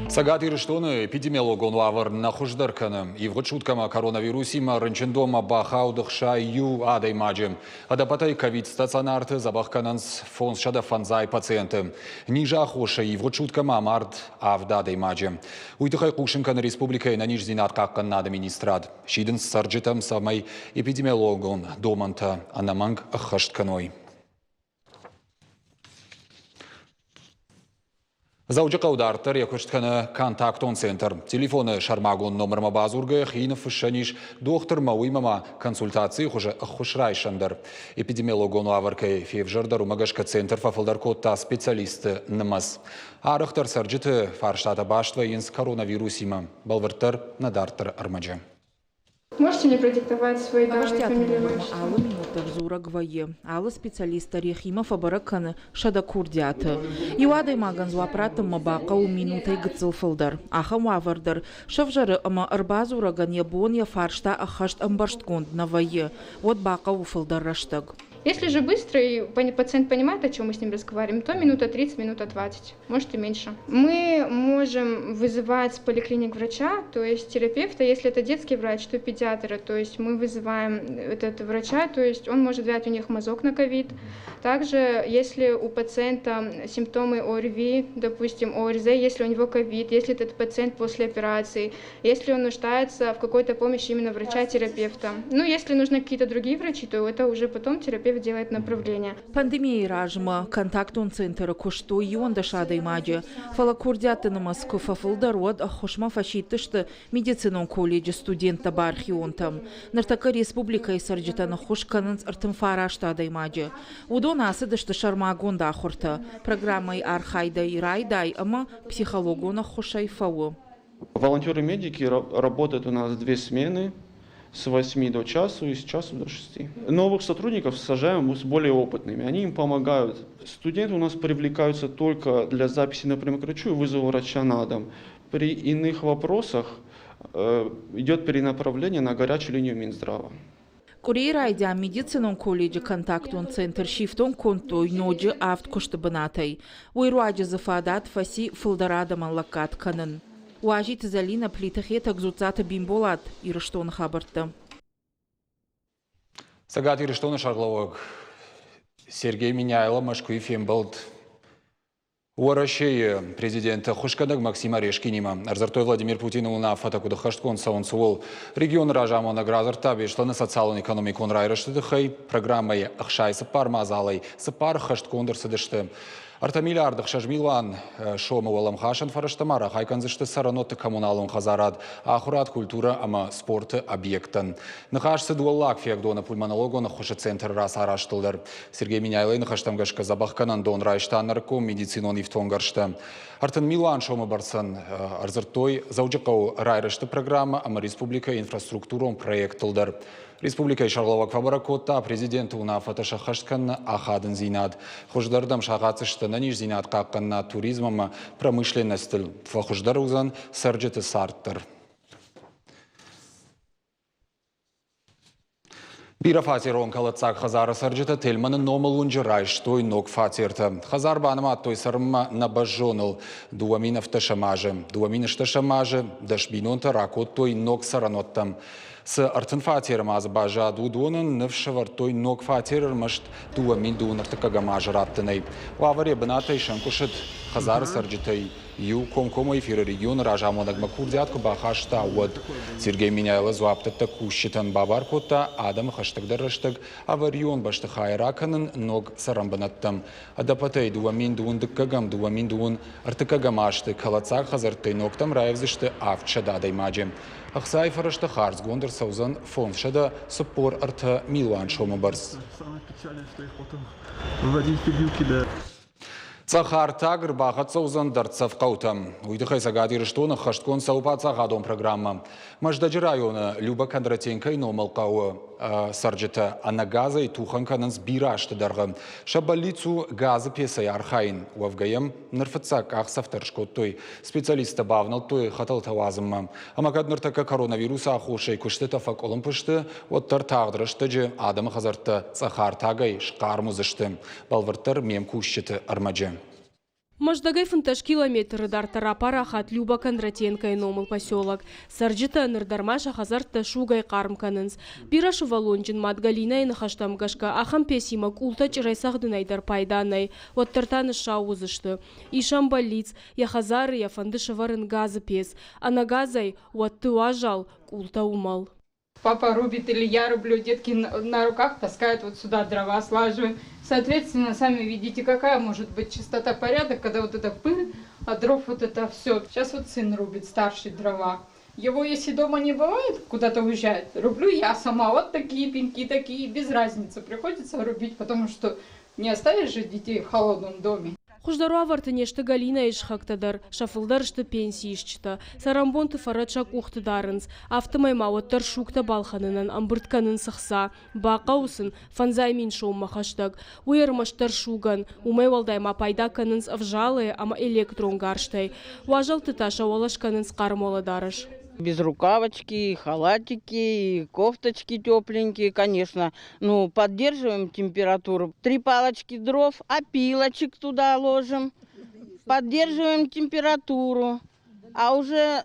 Цӕгат Ирыстоны эпидемиологон уавӕр нӕ хуыздӕр кӕны. Ивгъуыд суткӕмӕ коронавирусимӕ рынчындонмӕ бахауд 61 адӕймаджы. Ӕдӕппӕтӕй ковид-стационарты дзӕбӕх кӕнынц 505 пациенты. Низы аххосӕй ивгъуыд суткӕмӕ амард авд адӕймаджы. Уый тыххӕй хъусын кӕны республикӕйы ӕнӕниздзинад хъахъхъӕнынады министрад. Сидынц цӕрджытӕм, цӕмӕй эпидемиологон домӕнтӕ ӕнӕмӕнг ӕххӕст кӕной. Дзӕуджыхъӕу дарддӕр йӕ куыст кӕны контактон центр. Телефоны сӕрмагонд номырмӕ бадзургӕйӕ хи ныффыссӕн ис дохтырмӕ, уыимӕ ма консультацийы хуызы ӕххуыс райсӕн дӕр. Эпидемиологон уавӕр кӕй февзӕрдӕр, уымӕ гӕсгӕ центр фӕфылдӕр кодта специалистты нымӕц. Арӕхдӕр цӕрджыты фарстатӕ баст вӕййынц коронавирусимӕ. Бӕлвырддӕр нӕ дарддӕры ӕрмӕджы. Можете мне продиктовать свои данные, Ӕвӕстиаты фамилию, номырмӕ отчество? алы минут дӕр дзурӕг вӕййы. Алы специалист дӕр йӕхимӕ фӕбӕрӕг кӕны 100 курдиаты. Иу адӕймагӕн дзуапп раттынмӕ бахъӕуы минутӕй гыццыл фылдӕр. Ахӕм уавӕр дӕр сӕвзӕры ӕмӕ ӕрбадзурӕгӕн йӕ бон йӕ фарста ӕххӕст ӕмбӕрстгонд нӕ вӕййы, уӕд бахъӕуы фылдӕр рӕстӕг. Если же быстро и пациент понимает, о чем мы с ним разговариваем, то минута 30, минута 20, может и меньше. Мы можем вызывать с поликлиник врача, то есть терапевта, если это детский врач, то педиатра, то есть мы вызываем этот врача, то есть он может взять у них мазок на ковид. Также, если у пациента симптомы ОРВИ, допустим, ОРЗ, если у него ковид, если этот пациент после операции, если он нуждается в какой-то помощи именно врача-терапевта. Ну, если нужны какие-то другие врачи, то это уже потом терапевт делает направление. Пандемийы размӕ контактон центры куыстой 11 адӕймаджы, фӕлӕ курдиатты нымӕц куы фӕфылдӕр, уӕд ӕххуысмӕ фӕсидтысты медицинон колледжы студенттӕ-бархионтӕм. Ныртӕккӕ республикӕйы цӕрджытӕн ӕххуыс кӕнынц 39 адӕймаджы. Уыдон ацыдысты сӕрмагонд ахуыртӕ, программӕйы архайдӕй райдай ӕмӕ психологон ӕххуысӕй фӕуы. Волонтеры-медики работают у нас две смены с 8 до часу и с часу до 6. Новых сотрудников сажаем с более опытными, они им помогают. Студенты у нас привлекаются только для записи на прием к врачу и вызова врача на дом. При иных вопросах идет перенаправление на горячую линию Минздрава. Къуырийы райдиан медицинон колледжы контактон центр сифтонг кодтой ноджы авд куысты бынатӕй. Уый руаджы дзы фадат фӕци фылдӕр адӕмӕн лӕггад кӕнын. Уазиты Зӕлинӕ, Плиты Хетӕг, Дзуццаты Бимболат, Ирыстоны хабӕрттӕ. Цӕгат Ирыстоны сӕргълӕууӕг Сергей Меняйло Мӕскуыйы фембӕлд Уӕрӕсейы президенты ӕххуысгӕнӕг Максим Орешкинимӕ ӕрдзырдтой Владимир Путины уынаффӕтӕ куыд ӕххӕстгонд цӕуынц, ууыл. Регионы разамонӕг радзырдта Беслӕны социалон-экономикон райрӕзты тыххӕй программӕйы 64 мадзалӕй цыппар ӕххӕстгонд ӕрцыдысты. 3 миллиард 6 милуан сомы уӕлӕмхасӕн фӕрӕзтӕ ма рахай кӕндзысты цӕрӕнуӕтты коммуналон хӕдзарад, ахуырад, культурӕ ӕмӕ спорты объекттӕн. Ныхас цыд Уӕллаг Фиагдоны пульмонологон ӕххуысы центры рацарӕзтыл дӕр. Сергей Меняйлойы ныхӕстӕм гӕсгӕ дзӕбӕхгӕнӕндон райста нырыккон медицинон ифтонггӕрзтӕ. 30 милуан сомы бӕрцӕн ӕрдзырдтой Дзӕуджыхъӕуы райрӕзты программӕ ӕмӕ республикӕйы инфраструктурон проекттыл дӕр. Республикӕйы сӕргълӕууӕг фӕбӕрӕг кодта, президенты уынаффӕтӕ сӕххӕст кӕныны ахадындзинад. Хуыздӕрдӕм сахатдзысты ӕнӕниздзинад хъахъхъӕнынад, туризм ӕмӕ промышленностыл. Фӕхуыздӕр уыдзӕн цӕрджыты цард дӕр. Бирӕфатерон кӕлӕддзаг хӕдзары цӕрджытӕ Тельманы номыл уынджы райстой ног фатертӕ. Хӕдзар банымадтой цӕрынмӕ нӕбӕззоныл 2017 азы. 2010 азы 10 бинонтӕ ракодтой ног цӕрӕнуӕттӕм. Цы 30 фатеры ма дзы баззад, уыдонӕн ныфс сӕвӕрдтой ног фатер ӕрмӕст 2031 азы раттынӕй. Уавӕр йӕ бынатӕй сӕнкъуысыд хӕдзары цӕрджытӕй иу комкоммӕ эфиры регионы разамонӕгмӕ курдиат куы бахаста, уӕд. Сергей Меняйло дзуапдӕттӕг кусджытӕн бабар кодта адӕмы хӕстӕгдӕр рӕстӕг аварион бӕстыхайы ракӕнын ног цӕрӕнбынӕттӕм. Ӕдӕппӕтӕй 2021-ӕм, 2023 азты кӕлӕддзаг хӕдзӕрттӕй ногтӕм раивдзысты 700 адӕймаджы. Ӕхцайы фӕрӕзтӕ хардзгонд ӕрцӕудзӕн 543 милуан сомы бӕрц. Цъӕх артаг ӕрбахӕццӕ уыдзӕн дӕрддзӕф хъӕутӕм. Уый тыххӕй Цӕгат Ирыстоны ӕххӕстгонд цӕуы паддзахадон программӕ. Мӕздӕджы районы Люба Кондратенкойы номыл хъӕуы цӕрджытӕ ӕнӕ газӕй тухӕн кӕнынц бирӕ азты дӕргъы. Сӕ бӕллиц у газы пецӕй архайын. Уӕвгӕ йӕм ныр фыццаг къахдзӕфтӕ скодтой. Специалисттӕ бавнӕлдтой хӕтӕлтӕ уадзынмӕ. Ӕмӕ кӕд ныртӕккӕ коронавирусы аххосӕй куыстытӕ фӕкъуылымпы сты, уӕддӕр тагъд рӕстӕджы адӕмы хӕдзӕрттӕ цъӕх артагӕй схъарм уыдзысты. Бӕлвырддӕр ме мкусджыты ӕрмӕджы. Мӕздӕгӕй 15 километры дарддӕр апарахат Люба Кондратенкойы номыл поселок. Цӕрджытӕ ныр дӕр ма сӕ хӕдзӕрттӕ сугӕй хъарм кӕнынц. Бирӕсывӕллонджын мад Галинӕйы ныхӕстӕм гӕсгӕ, ахӕм пецимӕ къултӕ чъырӕй цӕгъдынӕй дӕр пайда нӕй, уӕддӕр та ныссау уыдзысты. Ис ӕм бӕллиц, йӕ хӕдзары йӕ фӕнды сӕвӕрын газы пец. Ӕнӕ газӕй уӕтты уазал, къултӕ уымӕл. Папа рубит или я рублю, детки на руках таскают вот сюда дрова, слаживаем. Соответственно, сами видите, какая может быть чистота, порядок, когда вот эта пыль от дров, вот это все. Сейчас вот сын рубит, старший дрова. Его если дома не бывает, куда-то уезжает, рублю я сама. Вот такие пеньки, такие, без разницы. Приходится рубить, потому что не оставишь же детей в холодном доме. Хуыздӕр уавӕрты не сты Галинӕйы сыхӕгтӕ дӕр, сӕ фылдӕр сты пенсиисджытӕ. Цӕрӕнбонты фӕрӕт сӕ къухты дарынц, афтӕмӕй ма уӕддӕр сугтӕ балхӕнынӕн ӕмбырд кӕнынц ӕхца. Бахъӕуы сын 500 000 соммӕ хӕстӕг. Уый ӕрмӕстдӕр сугӕн, уымӕй уӕлдай ма пайда кӕнынц ӕвзалыйӕ ӕмӕ электрон гарзтӕй. Уазӕлтты та сӕ уӕлӕ скӕнынц хъарм уӕлӕдарӕс. Безрукавочки, и халатики, и кофточки тепленькие, конечно. Ну, поддерживаем температуру. Три палочки дров, опилочек туда ложим. Поддерживаем температуру. А уже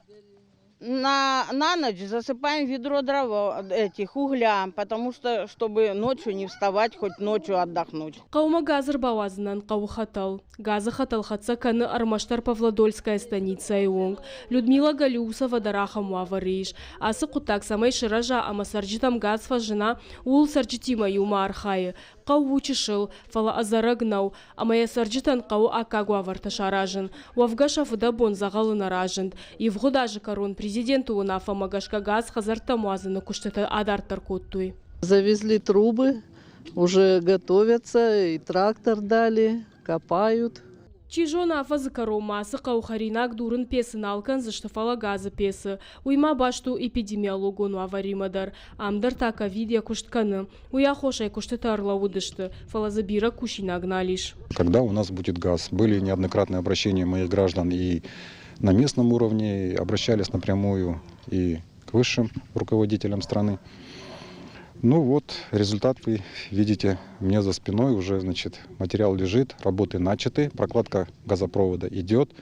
на ночь засыпаем ведро дрова, этих, угля, потому что, чтобы ночью не вставать, хоть ночью отдохнуть. Хъӕумӕ газ ӕрбауадзынӕн хъӕуы хӕтӕл. Газы хӕтӕл хӕццӕ кӕны ӕрмӕстдӕр Павлодольская станицӕйы онг. Людмила Галиусова дӕр ахӕм уавӕры ис. Ацы хъуыддаг цӕмӕй сырӕза ӕмӕ цӕрджытӕм газ фӕзына, ууыл цӕрджытимӕ иумӕ архайы. Хъӕу у чысыл, фӕлӕ ӕдзӕрӕг нӕу, ӕмӕ йӕ цӕрджытӕн хъӕуы аккаг уавӕртӕ саразын. Уӕвгӕ сӕ фыдӕбон дзӕгъӕлы нӕ разынд. Ивгъуыд азы кӕрон президенты уынаффӕмӕ гӕсгӕ газ хӕдзӕрттӕм уадзыны куыстытӕ адарддӕр кодтой. Завезли трубы, уже готовятся, и трактор дали, копают. Чи зоны, афӕдзы кӕронмӕ ацы хъӕуы хӕринаг дурын пецы нал кӕндзысты, фӕлӕ газы пецы. Уый ма баст у эпидемиологон уавӕримӕ дӕр. Ам дӕр та ковид йӕ куыст кӕны. Уый аххосӕй куыстытӕ ӕрлӕууыдысты, фӕлӕ дзы бирӕ кусинаг нал ис. Когда у нас будет газ? Были неоднократные обращения моих граждан и на местном уровне, и обращались напрямую и к высшим руководителям страны. Ну вот, результат вы видите мне за спиной уже, значит, материал лежит, работы начаты, прокладка газопровода идет.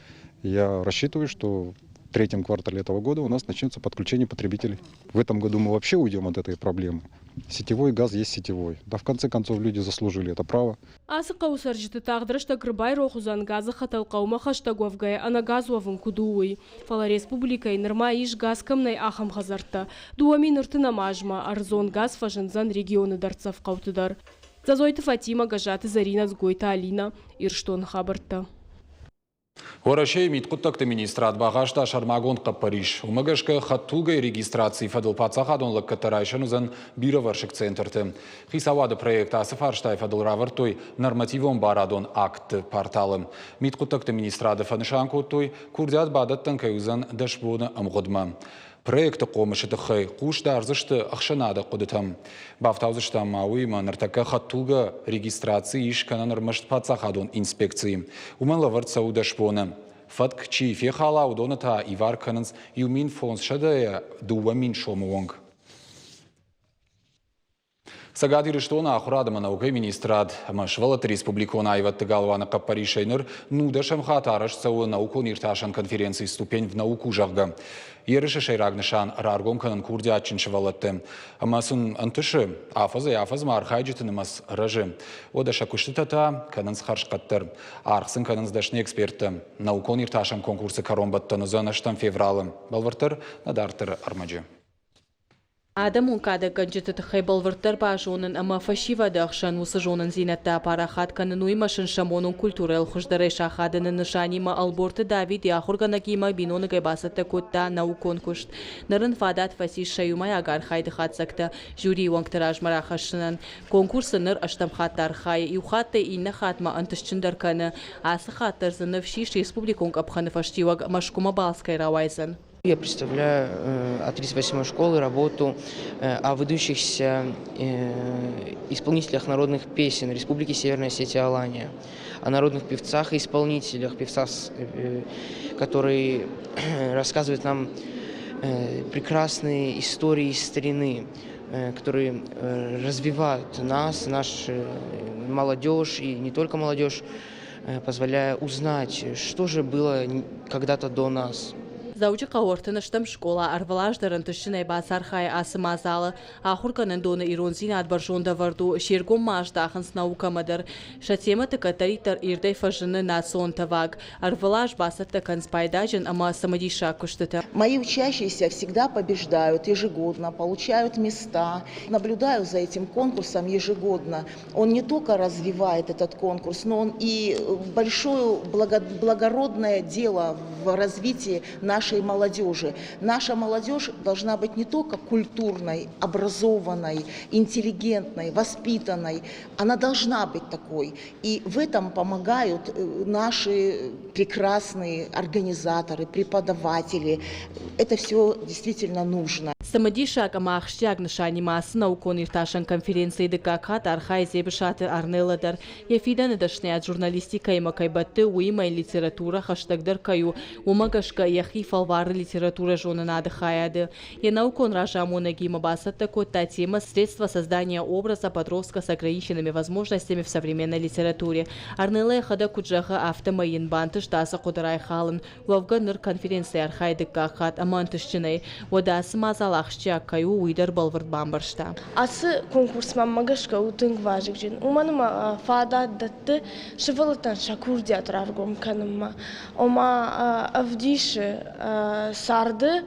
Я рассчитываю, что в третьем квартале этого года у нас начнется подключение потребителей. В этом году мы вообще уйдем от этой проблемы. Сетевой газ есть сетевой. Да, в конце концов, люди заслужили это право. Ацы хъӕуы цӕрджыты тагъд рӕстӕг ӕрбайрох уыдзӕн, газы хӕтӕл хъӕумӕ хӕстӕг уӕвгӕйӕ ӕнӕ газ уӕвын куыд у, уый. Фӕлӕ республикӕйы нырма ис, газ кӕм нӕй, ахӕм хӕдзӕрттӕ. 2030-ӕм азмӕ ӕрдзон газ фӕзындзӕн регионы дӕрддзӕф хъӕуты дӕр. Дзӕзойты Фатимӕ, Гӕззаты Зӕринӕ, Дзгойты Алинӕ, Ирыстоны хабӕрттӕ. Уӕрӕсейы мидхъуыддӕгты министрад бахаста сӕрмагонд хъӕппӕрис. Уымӕ гӕсгӕ хӕдтулгӕйы регистрацийы фӕдыл паддзахадон лӕггӕдтӕ райсӕн уыдзӕн бирӕвӕрсыг центрты. Хицауады проект ацы фарстайы фӕдыл равӕрдтой нормативон барадон актты порталы. Мидхъуыддӕгты министрады фӕнысан кодтой, курдиат бадӕттӕн кӕй уыдзӕн 10 боны ӕмгъуыдмӕ. Проекты хъомысы тыххӕй хъус дардзысты ӕхсӕнады хъуыдытӕм. Бафтаудзыстӕм ма уыимӕ, ныртӕккӕ хӕдтулгӕ регистраци ис кӕнӕн ӕрмӕст паддзахадон инспекцийы. Уымӕн лӕвӕрд цӕуы 10 боны. Фӕтк чи фехала, уыдоны та ивар кӕнынц 1500-ӕй 2000 сомы онг. Цӕгат Ирыстоны ахуырад ӕмӕ наукӕйы министрад ӕмӕ сывӕллӕтты республикон аивӕдты галуаны хъӕппӕрисӕй ныр 19-ӕм хатт арӕзт цӕуы наукон-иртасӕн конференци «Ступень в науку», зӕгъгӕ. Ерысы сӕйраг нысан раргом кӕнын курдиатджын сывӕллӕтты. Ӕмӕ сын ӕнтысы, афӕдзӕй-афӕдзмӕ архайджыты нымӕц рӕзы. Уӕдӕ сӕ куыстытӕ та кӕнынц хӕрзхъӕддӕр. Аргъ сын кӕнынц дӕсны эксперттӕ. Наукон-иртасӕн конкурсы кӕронбӕттӕн уыдзӕн 8 февралы. Бӕлвырддӕр нӕ дарддӕры ӕрмӕджы. Адӕмон кадӕггӕнджыты тыххӕй бӕлвырддӕр базонын ӕмӕ фӕсивӕды ӕхсӕн уыцы зонындзинӕдтӕ апарахат кӕнын, уыимӕ сын сӕ монон культурӕйыл хуыздӕрӕй сахадыны нысанимӕ Ӕлборты Давид йӕ ахуыргӕнӕгимӕ биноныгӕй бацӕттӕ кодта наукон куыст. Ныр ын фадат фӕцис сӕ иумӕйаг архайды хатдзӕгтӕ жюрийы уӕнгты размӕ рахӕссынӕн. Конкурсы ныр ӕстӕм хатт архайы, иу хаттӕй иннӕ хатмӕ ӕнтыстджындӕр кӕны. Ацы хатт дӕр дзы ныфс ис, республикон къӕпхӕны фӕстиуӕг Мӕскуымӕ балц кӕй рауайдзӕн. Я представляю от 38-й школы работу о выдающихся исполнителях народных песен Республики Северная Осетия-Алания, о народных певцах и исполнителях, певцах, которые рассказывают нам прекрасные истории из старины, которые развивают нас, нашу молодежь и не только молодежь. позволяя узнать, что же было когда-то до нас. Дзӕуджыхъӕуы ӕртын ӕстӕм скъола ӕрвылаз дӕр ӕнтыстджынӕй бацархайы ацы мадзалы. Ахуыргӕнӕндоны ирондзинад бӕрзонд ӕвӕрд у, се ргом ма аздахынц наукӕмӕ дӕр. Сӕ темӕты кӕддӕриддӕр ирдӕй фӕзыны национ тӕваг. Ӕрвылаз бацӕттӕ кӕнынц пайдаджын ӕмӕ цымыдисаг куыстытӕ. Мои учащиеся всегда побеждают ежегодно, получают места. Наблюдаю за этим конкурсом ежегодно. Он не только развивает этот конкурс, но он и большое благородное дело в развитии нашей молодежи. Наша молодежь должна быть не только культурной, образованной, интеллигентной, воспитанной. Она должна быть такой. И в этом помогают наши прекрасные организаторы, преподаватели. Это все действительно нужно. Цымыдисаг ӕмӕ ахсджиаг нысанимӕ ацы наукон-иртасӕн конференцийы дыккаг хатт архайы Дзебысаты Арнелла дӕр. Йӕ фидӕны дӕсныйад журналистикӕимӕ кӕй бӕтты, уыимӕ йын литературӕ хӕстӕгдӕр кӕй у, уымӕ гӕсгӕ йӕхи фӕлвары литературӕзонынады хайады. Йӕ наукон разамонӕгимӕ бацӕттӕ кодта темӕ «Средства создания образа подростка с ограниченными возможностями в современной литературе». Арнелла йӕхӕдӕг куыд зӕгъы, афтӕмӕй йын бантыст ацы хъуыды райхалын. Уӕвгӕ ныр конференцийы архайы дыккаг хатт ӕмӕ ӕнтыстджынӕй. Уӕдӕ ацы мадзал ахсджиаг кӕй у, уый дӕр бӕлвырд бамбӕрста. Ацы конкурс мӕнмӕ гӕсгӕ у тынг вазыгджын, уымӕн ӕмӕ фадат дӕтты сывӕллӕттӕн сӕ курдиат раргом кӕнынмӕ. Ома ӕвдисы царды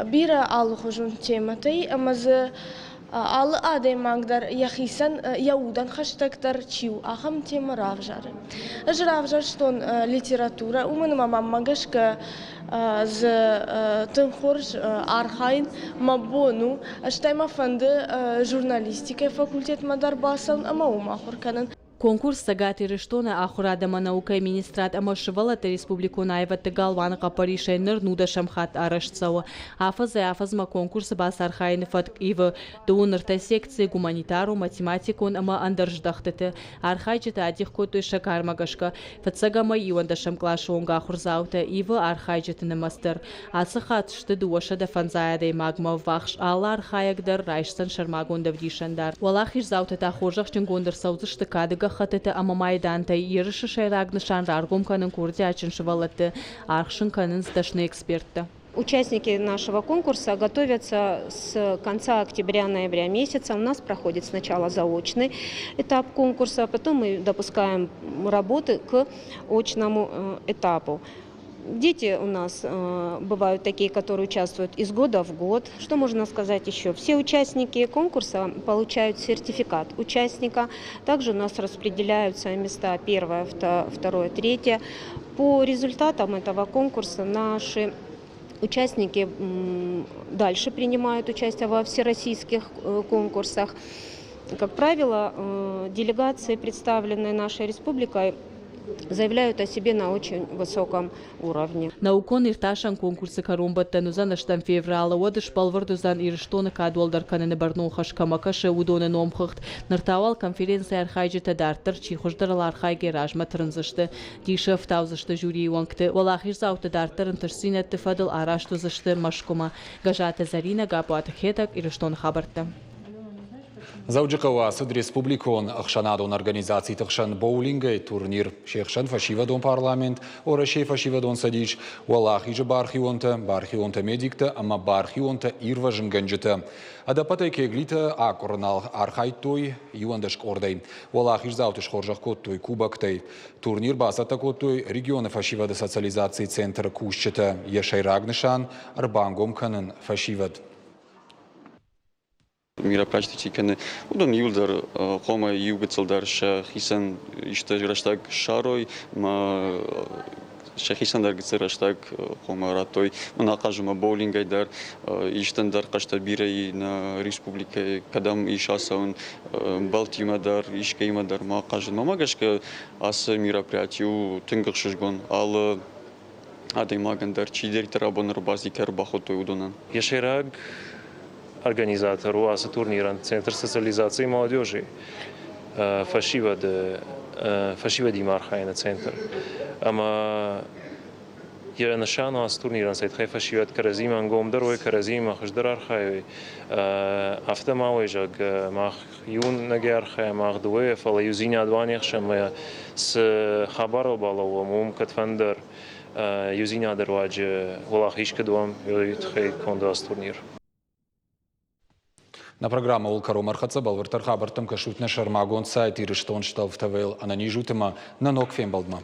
бирӕ алыхуызон темӕтӕй ӕмӕ дзы алы адӕймаг дӕр йӕхицӕн йӕ удӕн хӕстӕгдӕр чи у, ахӕм темӕ равзары. Ӕз равзӕрстон литературӕ, уымӕн ӕмӕ мӕнмӕ гӕсгӕ дзы тынг хорз архайын мӕ бон у. Стӕй мӕ фӕнды журналистикӕйы факультетмӕ дӕр бацӕуын ӕмӕ уым ахуыр кӕнын. Конкурс Цӕгат Ирыстоны ахуырад ӕмӕ наукӕйы министрад ӕмӕ сывӕллӕтты республикон аивӕдты галуаны хъӕппӕрисӕй ныр нудӕсӕм хатт арӕзт цӕуы. Афӕдзӕй-афӕдзмӕ конкурсы бацархайыны фӕтк ивы дыууын ӕртӕ секцийы гуманитарон, математикон ӕмӕ ӕндӕр здӕхтыты. Архайджытӕ адих кодтой сӕ кармӕ гӕсгӕ. Фыццаг ӕмӕ иуӕндӕсӕм къласы онг ахуырдзаутӕ ивы архайджыты нымӕц дӕр. Ацы хатт сты 250 адӕймагмӕ ӕввахс. Алы архайӕг дӕр райсдзӕн сӕрмагонд ӕвдисӕндар. Уӕлахиздзаутӕ та хорзӕхджынгонд ӕрцӕудзысты кады гӕххӕттытӕ ӕмӕ майдантӕй. Ерысы сӕйраг нысан раргом кӕнын курдиатджын сывӕллӕтты. Аргъ сын кӕнынц дӕсны эксперттӕ. Участники нашего конкурса готовятся с конца октября-ноября месяца. У нас проходит сначала заочный этап конкурса, а потом мы допускаем работы к очному этапу. Дети у нас бывают такие, которые участвуют из года в год. Что можно сказать еще? Все участники конкурса получают сертификат участника. Также у нас распределяются места первое, второе, третье. По результатам этого конкурса наши участники дальше принимают участие во всероссийских конкурсах. Как правило, делегации, представленные нашей республикой, заявляют о себе на очень высоком уровне. Наукон-иртасӕн конкурсы кӕронбӕттӕн уыдзӕн ӕстӕм февралы, уӕд сбӕлвырд уыдзӕн Ирыстоны кад уӕлдӕр кӕныны бӕрнон хӕс кӕмӕ кӕсы, уыдоны номхыгъд. Ныр та уал конференцийы архайджытӕ дарддӕр чи хуыздӕрыл архайгӕ размӕ тырндзысты, дисы ӕфтаудзысты жюрийы уӕнгты. Уӕлахиздзауты дарддӕр ӕнтыстдзинӕдты фӕдыл арӕзт уыдзысты Мӕскуымӕ. Гӕзаты Зӕринӕ, Гаппуаты Хетӕг, Ирыстоны хабӕрттӕ. Дзӕуджыхъӕуы ацыд республикон ӕхсӕнадон организациты хсӕн боулингӕй турнир. Се хсӕн фӕсивӕдон парламент, Уӕрӕсейы фӕсивӕдон цӕдис, Уӕлахизы бархионтӕ, бархионтӕ-медиктӕ ӕмӕ бархионтӕ-ирвӕзынгӕнджытӕ. Ӕдӕппӕтӕй кеглитӕ акъуырыныл архайдтой 11 къордӕй. Уӕлахиздзауты схорзӕх кодтой кубоктӕй. Турнир бацӕттӕ кодтой регионы фӕсивӕды социализацийы центры кусджытӕ. Йӕ сӕйраг нысан – ӕрбангом кӕнын фӕсивӕд. Мероприятие чи кӕны, уыдон иуылдӕр хъуамӕ иу гыццыл дӕр сӕхицӕн исты рӕстӕг ссарой ӕмӕ сӕхицӕн дӕр гыццыл рӕстӕг хъуамӕ радтой. Мӕн ахъазынмӕ боулингӕй дӕр исты ӕндӕр хъазтӕ бирӕ и нӕ республикӕйы, кӕдӕм ис ацӕуын ӕмбӕлттимӕ дӕр, искӕимӕ дӕр ма хъазын. Мӕнмӕ гӕсгӕ ацы мероприятие у тынг ӕхсызгон. Алы адӕймагӕн дӕр чидӕриддӕр абон ӕрбацыди, кӕй ӕрбахуыдтой, уыдонӕн. Йӕ сӕйраг организатор у ацы турнирӕн Центр социализации молодежи фӕсивӕды фӕсивӕдимӕ архайыны центр. Ӕмӕ Йӕ нысан у ацы турнирӕн сӕ тыххӕй фӕсивӕд кӕрӕдзимӕ ӕнгомдӕр уой, кӕрӕдзимӕ хуыздӕр архайой. Афтӕ ма уой, зӕгъгӕ, мах иунӕгӕй архайӕм, мах дыууӕйӕ, фӕлӕ иудзинад уа не хсӕн ӕмӕ цы хабарыл балӕууӕм, уым кӕдфӕндӕр иудзинады руаджы уӕлахиз кӕд уӕм, уый тыххӕй конд у ацы турнир. Нӕ программӕ кӕронмӕ ӕрхӕццӕ бӕлвырддӕр хабӕрттӕм кӕсут нӕ сӕрмагонд сайт Ирыстон стӕлф ТВ-йыл. Ӕнӕниз ут ӕмӕ нӕ ног фембӕлдмӕ!